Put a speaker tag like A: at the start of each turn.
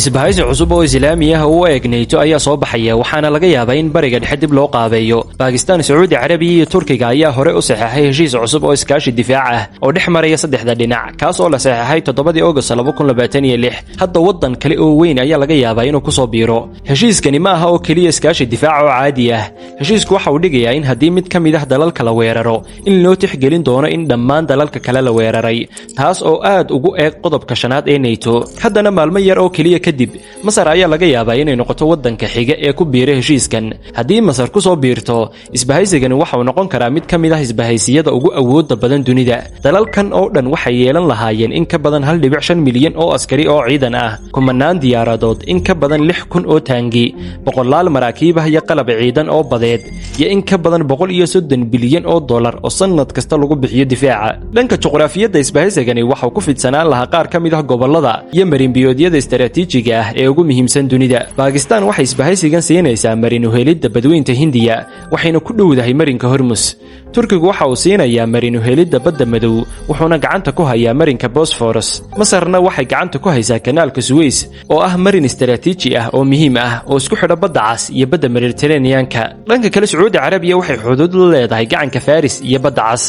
A: Isbahaysi cusub oo Islaami ah oo u eg NATO ayaa soo baxaya, waxaana laga yaabaa in Bariga Dhexe dib loo qaabeeyo. Bakistan, Sacuudi Carabiya iyo Turkiga ayaa hore u saxeexay heshiis cusub oo iskaashi difaac ah oo dhex maraya saddexda dhinac, kaas oo la saxeexay 7-dii Agost 2026. Hadda waddan kale oo weyn ayaa laga yaabaa inuu kusoo biiro. Heshiiskani ma aha oo keliya iskaashi difaac oo caadi ah. Heshiisku waxa uu dhigayaa in haddii mid ka mid ah dalalka la weeraro, in loo tixgelin doono in dhammaan dalalka kale la weeraray, taas oo aad ugu eeg qodobka shanaad ee NATO. Haddana maalmo yar oo keliya kadib, Masar ayaa laga yaabaa inay noqoto waddanka xiga ee ku biira heshiiskan. Haddii Masar ku soo biirto isbahaysigani, waxa uu noqon karaa mid ka mid ah isbahaysiyada ugu awoodda badan dunida. Dalalkan oo dhan waxay yeelan lahaayeen in ka badan 1.5 milyan oo askari oo ciidan ah, kumanaan diyaaradood, in ka badan 6,000 oo taangi, boqolaal maraakiib ah iyo qalab ciidan oo badeed, iyo in ka badan 130 bilyan oo dollar oo sannad kasta lagu bixiyo difaaca. Dhanka juqraafiyadda, isbahaysigani waxau ku fidsanaan lahaa qaar ka mid ah gobollada iyo marinbiyoodyada istaraatiijiga ah ee ugu muhiimsan dunida. Bakistan waxay isbahaysigan siinaysaa marin uhelidda Badweynta Hindiya, waxayna ku dhowdahay marinka Hormus. Turkigu waxa uu siinayaa marin uhelidda Badda Madow, wuxuuna gacanta ku hayaa marinka Bosforos. Masarna waxay gacanta ku haysaa Kanaalka Suweys, oo ah marin istaraatiiji ah oo muhiim ah oo isku xidha Badda Cas iyo Badda Mediteraneanka. Dhanka kale, Sacuudi Carabiya waxay xuduud la leedahay Gacanka Faris iyo Badda Cas.